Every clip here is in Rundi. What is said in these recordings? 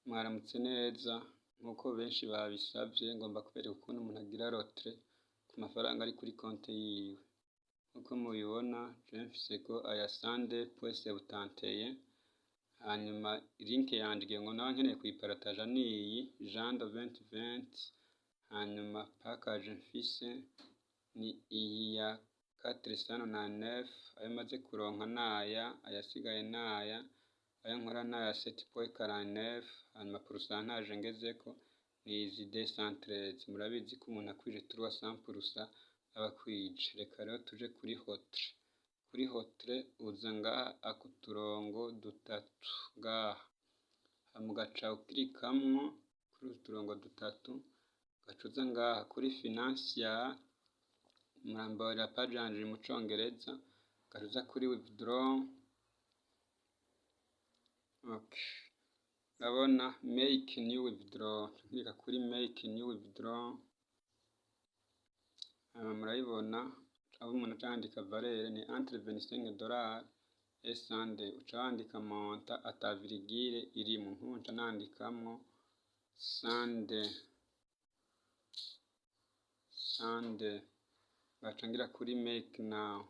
Mwaramutse neza. Nkuko benshi babisavye, ngomba kubereka ukuntu umuntu agira retrait ku mafaranga ari kuri konte yiwe. Nkuko mubibona, jewe mfiseko aya 102.71. Hanyuma link yanje, ngira ngo nawe nkeneye kuyiparataja, niyi Jando 2020. Hanyuma package mfise ni iyi ya 499. Ayo maze kuronka naya, ayasigaye naya, ayo nkora naya 7.49. Hanyuma pourcentage ngezeko ni izi 213. Murabizi ko umuntu akwije 300% aba akwije. Reka rero tuje kuri retrait. Kuri retrait uza ngaha aku turongo dutatu ngaha, hama ugaca ukirikamwo kuri utu turongo dutatu, ugaca uza ngaha kuri financial. Murambabarira, page yanje iri mu Congereza. Ugaca uza kuri withdraw. Okay, urabona make new withdraw, nkirika kuri make new withdraw. Hama murayibona aho umuntu aca yandika valeur ni entre 25 dollars et 102. Uca wandika montant ata virgule irimwo. Nk'ubu nca nandikamwo 102, 102, ngaca ngira kuri make now.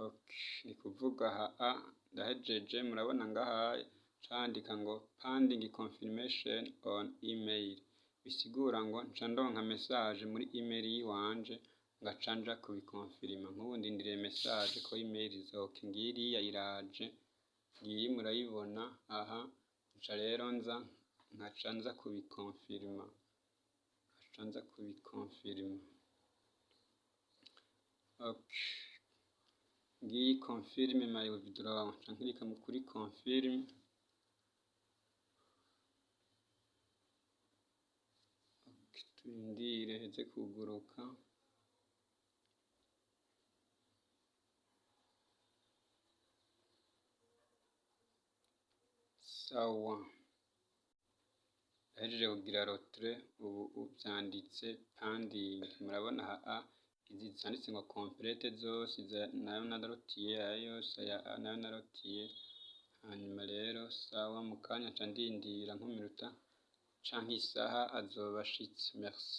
Okay, ni kuvuga aha ndahejeje. Murabona ngaha candika ngo pending confirmation on email, bisigura ngo nca ndonka message muri email yiwanje, ngaca nja kubikonfirima. Nk'ubu ndindiriye message ko email izoka. Ngiriya iraje, ngiyi murayibona aha. Nca rero nza nkaca nza kubikonfirima, nkaca nza kubikonfirima. Okay, ngiyi confirm my withdrawal, nca nkirika kuri confirm. Okay, turindire heze kuguruka. Sawa, ndahejeje kugira retrait. Ubu vyanditse pending. Murabona aha izi zanditse ngo complete zose, nayo narotiye, aya yose aya nayo narotiye. Hanyuma rero sawa, mu kanya nca ndindira nk'iminota canke isaha azoba ashitse. Merci.